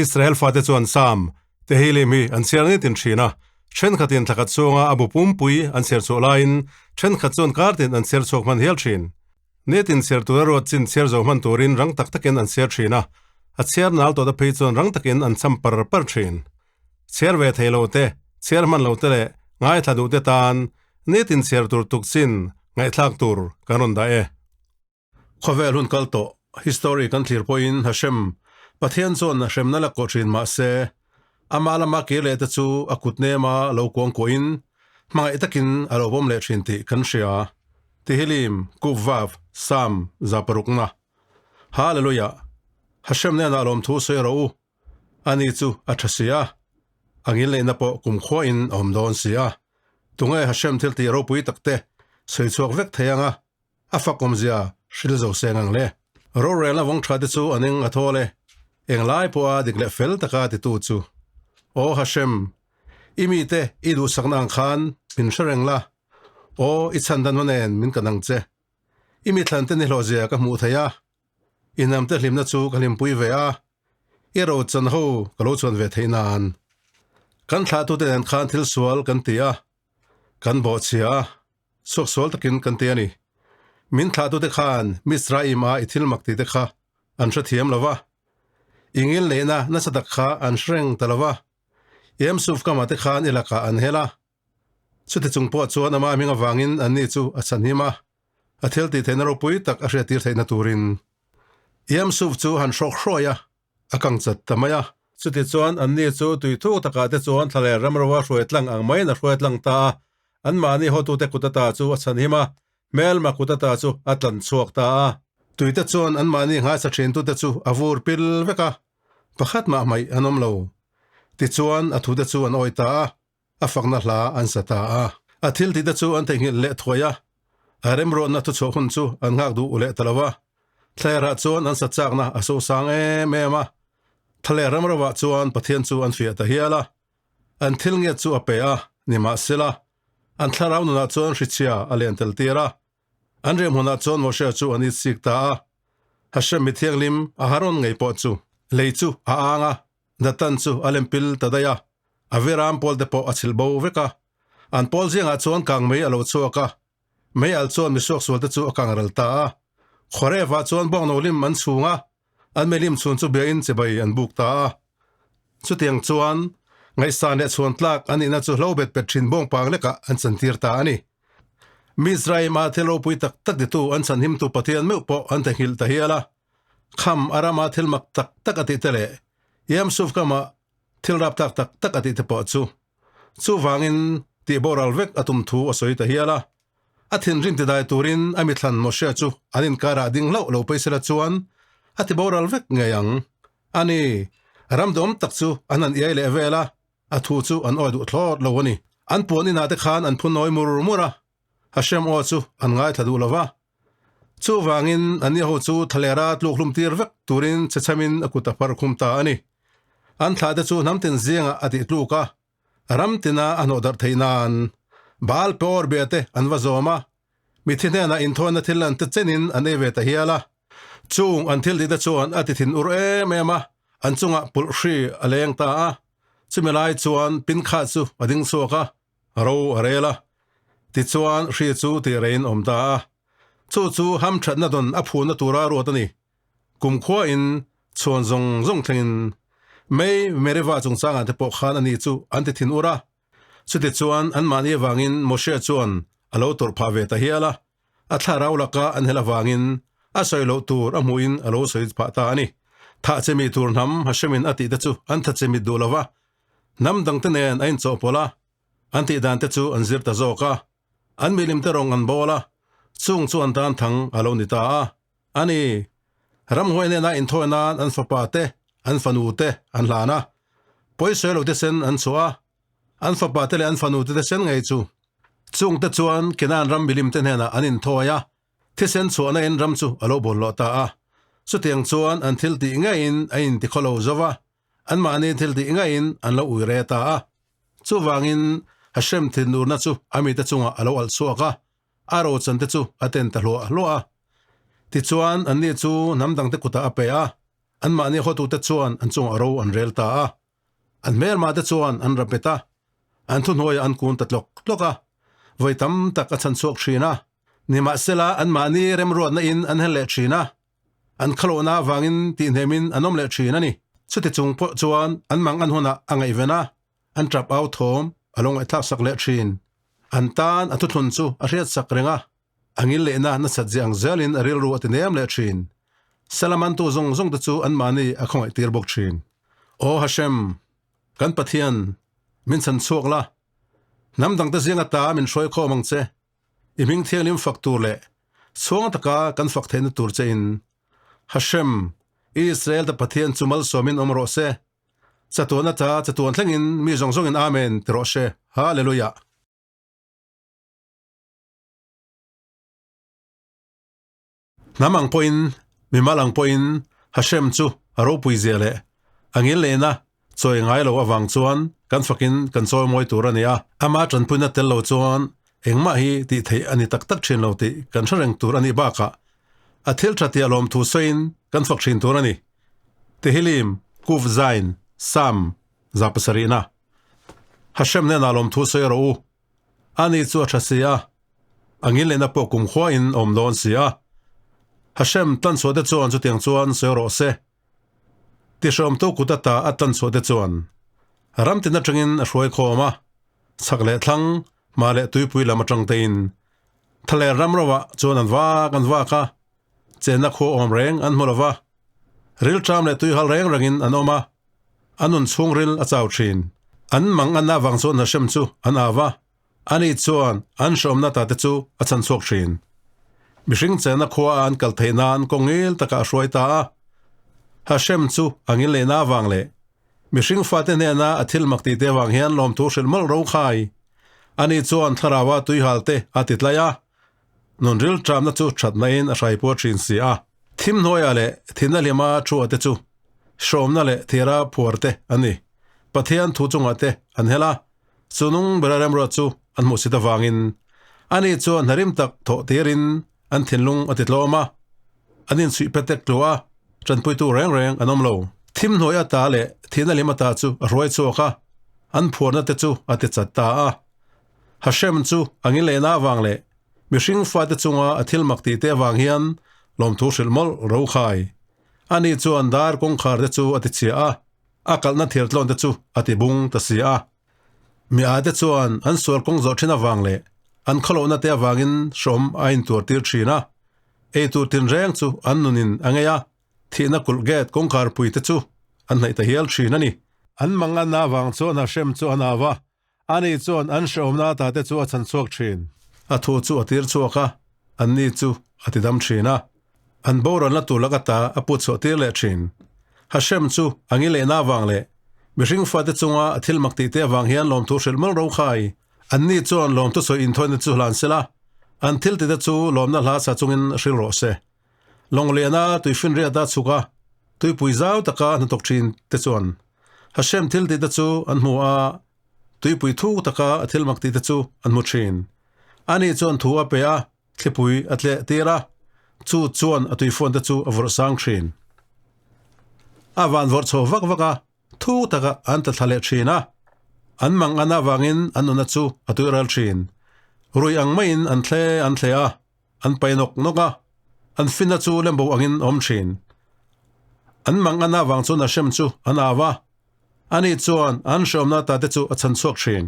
Israel fate chuan Sam, Tehillim hi an chhiar nitin thin a, thenkhatin thlakhat chhunga a bu pumpui an chhiar chhuah laiin thenkhat chuan kartin an chhiar chhuak hman hial thin. Nitin chhiar tura ruat chin chhiar zo hman turin rang tak takin an chhiar thin a, a chhiar nal tawhte phei chuan rang takin an cham par par thin. Chhiar ve thei lo te, chhiar hman lo te leh ngaithla duh te tan nitin chhiar tur tuk chin ngaihthlak tur kan rawn dah e. Khawvel hun kal tawh, history kan thlir pawhin Hashem, Pathian chuan a hremna la kawh thin mahse, amah lama kir leh te chu a kut nema lo kuang kuahin hmangaih takin a lo bawm leh thin tih kan hria. Tehillim, Kup Vav, Psalm 600na. Hallelujah! Hashem hnenah lawmthu sawi rawh u, Ani chu a tha si a, a ngilneihna pawh kumkhuain a awm dawn si a. Tunge Hashem thil tih ropui takte sawi chhuak vek thei anga a fak awmzia hril zo seng ang le? Rorelna vawng tha te chu a ning a thawl e, englai pawha dik leh fel taka titu chu. Aw Hashem, i mite i duhsakna ang khan min hre reng la, aw i chhandan hma nen min kan ang che. I mithlan te nihlawhzia ka hmuh thei a, I hnamte hlimna chu ka hlimpui ve a, i ro chan ho ka lo chuan ve theih nan. Kan thlahtute nen khan thil sual kan ti a, kan bawhchhia a, suaksual takin kan ti a ni. Min thlahtute khan Mizraim-a i thil mak tite kha an hrethiam lo va, i ngilneihna nasa tak kha an hre reng ta lo va, Yemsuf kamah te khan i lakah an hel a. Chuti chung pawh chuan amah hming avangin anni chu a chhanhim a, a thil tih theihna ropui tak a hriattir theihna turin Yamsuf chu han hrawk hruai a, a kang chat ta mai a. Chutichuan anni chu tui thuk takah te chuan thla leh ramroa hruai tlang ang maiin a hruai tlang ta a, anmahni hotute kut ata chu a chhanhim a, hmelma kut ata chu a tlan chhuak ta a. Tuite chuan anmahni nghaisa thintute chu a vur pil vek a, pakhat mah hmaih an awm lo. Tichuan a thute chu an awih ta a, a fakna hla an sa ta a. A thil tihte chu an theihnghilh leh thuai a, a remruatna thuchhuah hun chu an nghak duh leh ta lo va. Thlerah chuan an sa chakna a sosang em em a, thla ramrovah chuan Pathian chu an fiah ta hial a. An thil ngiat chu a pe a, nimahsela, an thlarau nunah chuan hrichhia a len tel tir a. An riahhmunah chuan Moshe chu an itsik ta a, Hashem mi thianghlim Aharon ngei pawh chu lei chu a ang a, Natan chu a lem pil ta daih a, a viram pawl te pawh a chhilh bo vek a. An pawl zingah chuan kang mei a lo chhuak a, mei al chuan misuaksual te chu a kang ral ta a. Khawrevah chuan bawngno lim an chhung a, an meilim chhun chu biain chibai an buk ta a. Chutiang chuan ngaihsan leh chhuan tlak an nihna chu hlo bet bet thin bawngpang lekah an chantir ta a ni. Mizraim-a thil ropui tak tak titu an chhanhimtu Pathian meuh pawh an theihnghilh ta hial a. Kham a rama thil mak tak tak a tih te leh Yamsuf kama thil rap tak tak tak a tih te pawh chu chuvangin tih boral vek a tum thu a sawi ta hial a. A thinrim ti dai turin a mithlan Moshe chu an inkarah ding hlauh lo paisela chuan a ti boral vek ngei ang. A ni, ram dawm tak chu an han iai leh vel a, a thu chu an awi duh thlawt lo a ni. An puan inah te khan an phu nawi mur mur a, Hashem aw chu an ngaithla duh lo va. Chuvangin anni ho chu thalera tluk hlum tir vek turin chhechamin a kut a phar khum ta a ni. An thlahte chu hnam tin zingah a tih tluk a, ram tina a hnawh darh theih nan Baal Peor bia te an va zawm a, mithi hnenah inthawina thil an ti chenin an ei ve ta hial a. Chung an thil tihte chuan a ti thin ur em em a, an chungah pulh hri a leng ta a. Chumi lai chuan Pinkha chu a ding chhuak a, Ro a rel a, tichuan hri chu tih rein awm ta a. Chu chu hamthatna dawn a phunna tura ruat a ni. Kumkhuain chhuan zawng zawng thlengin Mei Meriva chungchangah te pawh khan ani chu an ti thin ur a. Chutichuan anmahni avangin Moshe chuan a lo tawrh phah ve ta hial a. A thlarau laka an hel avangin a sawi loh tur a hmuhin a lo sawi phah ta a ni. Thah chemi tur hnam Hashemin a tihte chu an tha chemit duh lo va, Hnam dangte nen a inchawhpawlh a, an tih dan te chu an zir ta zawk a. An milim te rawng an bawl a, chung chu an tan thang a lo ni ta a. A ni, ramhuai nena inthawi nan an fapa te, an fanu te an hlan a. Pawisawi lo te sen an chhuah a, an fapa te leh an fanu te te sen ngei chu. Chung te chuan Kenan ram milim te hnenah an inthawi a, Thisen chhuahna in ram chu a lo bawlhhlawh ta a. Chutiang chuan an thil tih ngeiin a intikhaw lo zo va, Anmahni thil tih ngaiin an lo ui re ta a. Chuvangin Hashem thinurna chu a mite chungah a lo alh chhuak a, a rochan te chu a ten ta hluah hluah a. Tichuan anni chu hnam dangte kutah a pe a. Anmahni hotute chuan an chungah ro an rel ta a. An hmelmahte chuan an rap bet a, an thuhnuaiah an kun ta tlawk tlawk a. Vawi tam tak a chhan chhuak thin a. Nimahsela, anmahni remruatna in an hel leh thin a. An khalohna avangin tihhnemin an awm leh thin a ni. Chuti chung pawh chuan an mang an hunah a ngaihven a, an tap au thawm a lo ngaihthlak sak leh thin. An tan a thuthlun chu a hriat sak reng a, a ngil lehna nasat zia ang zelin a rilru a ti nem leh thin. Salamantu zawng zawng te chu anmahni a khawngaih tir bawk thin. Aw Hashem, kan Pathian, min chhan chhuak la, hnam dangte zinga ta min hruai khawm ang che. I hming thianghlim fak tur leh chhuang taka kan fak theihna tur che in Hashem, Israel te Pathian chu malsawmin awm rawh se. Chatuan ata chatuan thlengin mi zawng zawngin Amen ti rawh se. Hallelujah. Hnam ang pawhin, mimal ang pawhin Hashem chu a ropui zia leh a ngil lehna chawi ngai lo avang chuan kan fakin kan chawi mawi tur a ni a. Ama tanpuina tel lo chuan engmah hi tih theih a ni tak tak thin lo tih kan hre reng tur a nih bakah a thil tha tih a lawmthu sawiin kan fak thin tur a ni. Tehillim, Kuf Zain, Sam, 700-na. Hashem hnenah lawmthu sawi rawh u. Ani chu a tha si a, a ngil lehna pawh kumkhua in a awm dawn si a. Hashem tlanchhuah te chuan chutiang chuan sawi rawh se. Tihrawmtu kut ata a tlanchhuah te chuan ram tin atangin a hruai khawm a, chhak leh thlang, hma leh tuipui lam atang te in thlaler ram ro ah chuan an vak an vak a, chenna khua awm reng an hmu lo va, rilṭam leh tuihal reng rengin an awm a, a nun chhungril a chau thin. An mang an avang chuan Hashem chu an au va, ani chuan an hreawmna ta te chu a chhan chhuak thin. Mihring chenna khua a an kal theih nan kawng ngil takah a hruai ta a. Hashem chu a ngil lehna avang leh mihring fate hnena a thil mak tih te avang hian lawmthu hrilh mawlh ro khai. Ani chuan thlaraua tuihal te a ti tlai a, Nun rilṭamna chu ṭhatnain a hraipua ṭhin si a. Thim hnuaiah leh thihna hlima thu-ah te chu hrawmna leh thira phuar te an ni. Pathian thu chungah te an hel a, chu nung bera remruat chu an hmuhsit avangin ani chuan hnarim tak thawh tirin an thinlung a ti tlawm a, an inchhuih pet tek tluah a, ṭanpuitu reng reng an awm lo. Thim hnuai ata leh thihna hlim ata chu a hruai chhuak a, an phuarna te chu a ti chat ta a. Hashem chu a ngil lehna avang leh mihring fate chunga a thil mak tihte avang hian lawmthu hrilh mawlh ro khai. Ani chuan dar kawngkhar te chu a ti chhia a, a kalhna thirtlawn te chu a ti bung ta si a. Mi ate chuan an sual kawng zawh thin avang leh an khawlohna te avangin hrawm a intuar tir thin a, eitur tinreng chu an nunin a ngei a, Thihna kulh gate kawngkhar pui te chu an hnaih ta hial thin a ni. An manganna avang chuan Hashem chu a nau a, ani chuan an hrehawmna ata te chu a chhan chhuak thin. A thu chu a tir chhuak a, anni chu a ti dam thin a. An boralna tur lak ata a put chhuah tir leh thin. Hashem chu a ngi lehna avang leh mihring fate chunga a thil mak tih te avang hian lawmthu hrilh mawlh ro khai. Anni chuan lawmthu sawi inthawina chu hlan sela, an thil tite chu lawmna hla sa chungin hril rawh se. Lawngliana tuifinriat a chhuk a, tuipui zau taka hnathawk thin te chuan Hashem thil tih te chu an hmu a, tuipui thuk taka a thil mak tih te chu an hmu thin. Ani chuan thu a pe a, thlipui a tleh tir a, chu chuan a tuifawn te chu a vawrh sang thin. A van vawrh chho vak vak a, thuk taka an tla thla leh thin a, an mang an avangin an nuna chu a tuiral thin. Rui ang maiin an thle an thle a, An pai nawk nawk a, an finna chu lembo angin a awm thin. An mang an avang chuan Hashem chu an au a, ani chuan an hreawmna ata te chu a chhan chhuak thin.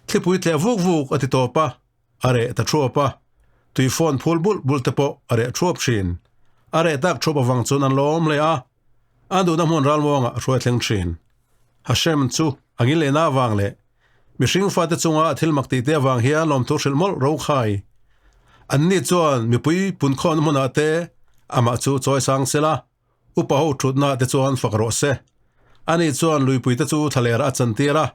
Thlipui tleh vuk vuk a ti tawp a, a reh ta thuap a, tui phone phul bulh bulh te pawh a reh thuap thin. A reh tak thuap avang chuan an lawm hle a, an duhna hmun ralmuangah a hruai thleng thin. Hashem chu a ngil lehna avang leh Mihring fate chunga a thil mak tihte avang hian lawmthu hrilh mawlh ro khai. Anni chuan mipui punkhawmna hmunah te amah chu chawi sang sela, upa ho thutnaah te chuan fak rawh se. Ani chuan luipuite chu thlalerah a chantir a,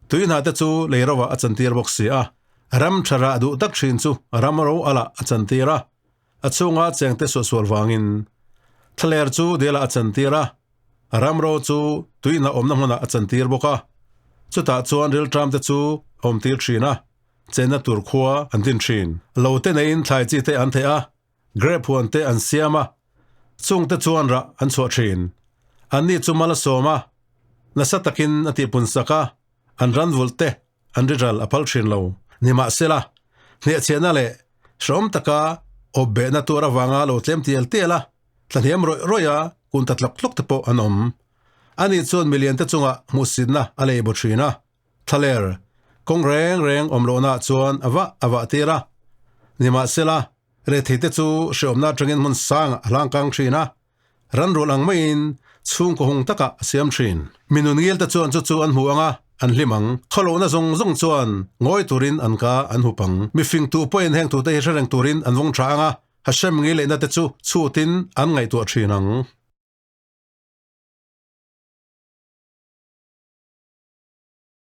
tui hnahte chu lei rovah a chantir bawk si a. Ram tha rah duh tak thin chu ram ro alah a chantir a, a chhunga chengte suahsual vangin thlaler chu delah a chantir a. Ramro chu tuihna awmna hmunah a chantir bawk a, chutah chuan rilṭam te chu a awmtir ṭhin a, chenna tur khua an din ṭhin. Lo te neiin thlai chi te an theh a, grape huan te an siam a. Chungte chuan rah an chhuah thin. Anni chu mal a sawm a, nasa takin a tihpun sak a, an ran vulh te an ri ral a phal thin lo. Nimahsela, hnehchhiahna leh hrehawm taka awp behna tur avanga lo tlem tial tial a, tlahniam rawih rawih a, kun ta tlawk tlawk te pawh an awm. Ani chuan milian te chungah hmuhsitna a lei baw thin a, thlaler kawng reng reng awm lohnaah chuan a vah a vah tir a. Nimahsela, retheite chu hrehawmna atangin hmun sangah a hlangkang thin a, Ran rual ang maiin chhungkaw hung takah a siam thin. Mi nun ngilte chuan chu chu an hmu ang a, an hlim ang. Khawlohna zawng zawng chuan ngawi turin an ka an hup ang. Mi fing tu pawhin heng tute hi hre reng turin an vawng tha ang a, Hashem ngei lehna te chu chhutin an ngaihtuah thin ang.